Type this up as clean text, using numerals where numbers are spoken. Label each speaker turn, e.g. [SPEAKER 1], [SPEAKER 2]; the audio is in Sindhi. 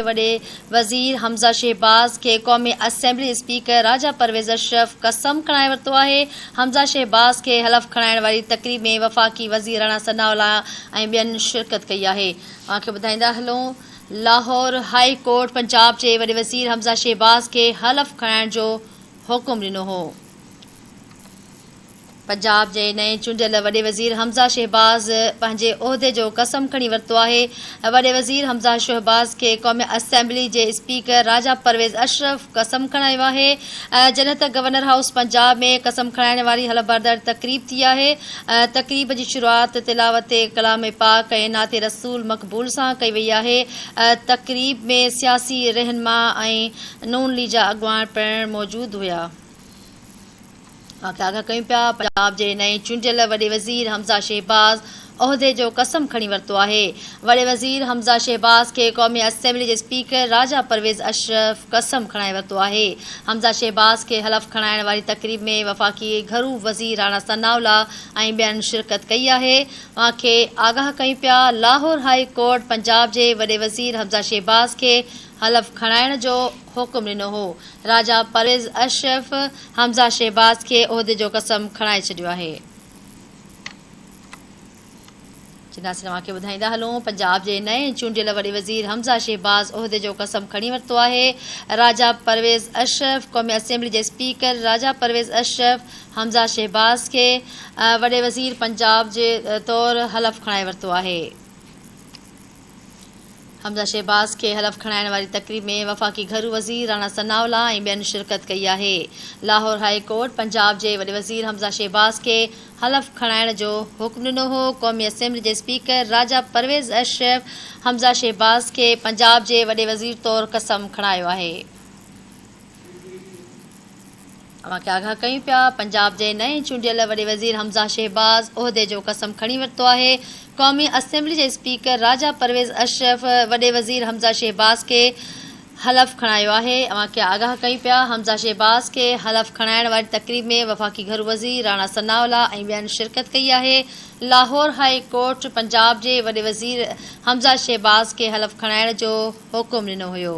[SPEAKER 1] وڏي وزير حمزه شهباز کي قومي اسيمبلي اسپيڪر راجا پرويز اشرف قسم کڻائي ورتو آهي. حمزه شهباز کي حلف کڻائڻ واري تقريب ۾ وفاقي وزير راڻا ثناء الله ۽ ٻين شرڪت ڪئي آهي. اوهان کي ٻڌائيندا هلون لاهور هاء ڪورٽ پنجاب جي وڏي وزير حمزه شهباز کي حلف کڻائڻ جو حڪم ڏنو هو. پنجاب جي نئين چونڊيل وڏي وزير حمزه شهباز پنهنجي عهدي جو قسم کڻي ورتو آهي. وڏي وزير حمزه شهباز کي قومي اسيمبلي جي اسپيڪر راجا پرويز اشرف قسم کڻايو آهي. جڏهن ته گورنر هائوس پنجاب ۾ قسم کڻائڻ واري حلف برداري تقريب ٿي آهي. تقريب جي شروعات تلاوت ڪلام پاڪ ۽ نعت رسول مقبول سان ڪئي وئي آهي. تقريب ۾ سياسي رهنما ۽ نون ليگ جا اڳواڻ پڻ موجود هيا. آگاهه ڪيون پيا، پنجاب جي نئين چونڊيل وڏي وزير حمزه شهباز عهدي جو قسم کڻي ورتو آهي. وڏي وزير حمزه شهباز کي قومي اسيمبلي جي اسپيڪر راجا پرويز اشرف قسم کڻائي ورتو آهي. حمزه شهباز کي حلف کڻائڻ واري تقريب ۾ وفاقي گهرو وزير راڻا ثناء الله ۽ ٻين شرڪت ڪئي آهي. اوهان کي آگاهه ڪيون پيا، لاهور هاء ڪورٽ پنجاب جي وڏي وزير حمزه شهباز کي حلف کڻائڻ جو حڪم ڏنو هو. راجا پرويز اشرف حمزه شهباز کي عهدي جو قسم کڻائي ڇڏيو آهي. چنداسين اوهان کي ٻڌائيندا هلون پنجاب جي نئين چونڊيل وڏي وزير حمزه شهباز عهدي جو قسم کڻي ورتو آهي. راجا پرويز اشرف قومي اسيمبلي جي اسپيڪر راجا پرويز اشرف حمزه شهباز کي وڏي وزير پنجاب جي طور حلف کڻائي ورتو آهي. حمزه شهباز کي حلف کڻائڻ واري تقريب ۾ وفاقي گهرو وزير راڻا ثناء الله ۽ ٻين شرڪت ڪئي آهي. لاهور هاء ڪورٽ پنجاب جي وڏي وزير حمزه شهباز کي حلف کڻائڻ جو حڪم ڏنو هو. قومي اسيمبلي جي اسپيڪر راجا پرويز اشرف حمزه شهباز کي پنجاب جي وڏي وزير طور قسم کڻايو آهي. اوهان کي آگاهه ڪيون پيا، پنجاب جي نئين چونڊيل وڏي وزير حمزه شهباز عهدي جو قسم کڻي ورتو آهي، قومي اسيمبلي جي اسپيڪر راجا پرويز اشرف وڏي وزير حمزه شهباز کي حلف کڻايو آهي، اوهان کي آگاهه ڪيون پيا، حمزه شهباز کي حلف کڻائڻ واري تقريب ۾ وفاقي گهرو وزير راڻا ثناء الله ۽ ٻين شرڪت ڪئي آهي، لاهور هاء ڪورٽ پنجاب جي وڏي وزير حمزه شهباز کي حلف کڻائڻ جو حڪم ڏنو هيو.